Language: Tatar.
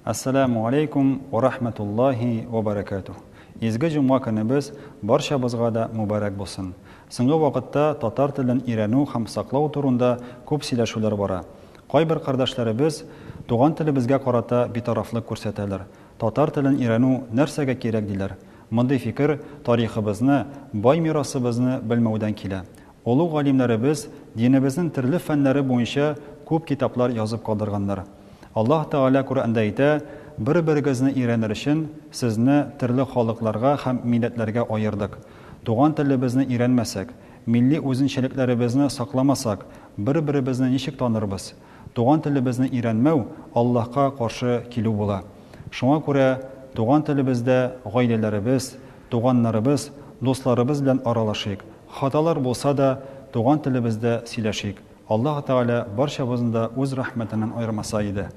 Әссәләмү алейкум вә рахмәтуллаһи вә бәрәкәтүһ. Изге җомга көнебез барчабызга да мөбарәк булсын. Соңгы вакытта татар телен өйрәнү һәм саклау турында күп сөйләшүләр бара. Кайбер кардәшләребез туган телебезгә карата битарафлык күрсәтәләр. Татар телен өйрәнү нәрсәгә кирәк диләр. Мондый фикер тарихыбызны, бай мирасыбызны белмәүдән килә. Олуг галимнәребез динебезнең төрле фәннәре буенча күп китаплар язып калдырганнар. Аллаһ Тәгалә Коръәндә әйтә, Бер-берегезне өйрәнер өчен, сезне төрле халыкларга һәм милләтләргә аердык. Туган телебезне өйрәнмәсәк, милли үзенчәлекләребезне сакламасак, бер-беребезне ничек танырбыз? Туган телебезне өйрәнмәү Аллаһка каршы килү була. Шуңа күрә туган телебездә гаиләләребез, туганнарыбыз, дусларыбыз белән аралашыйк, хаталар булса да, туган телебездә сөйләшик. Аллаһ Тәгалә барчабызны да үз рәхмәтеннән аермаса иде.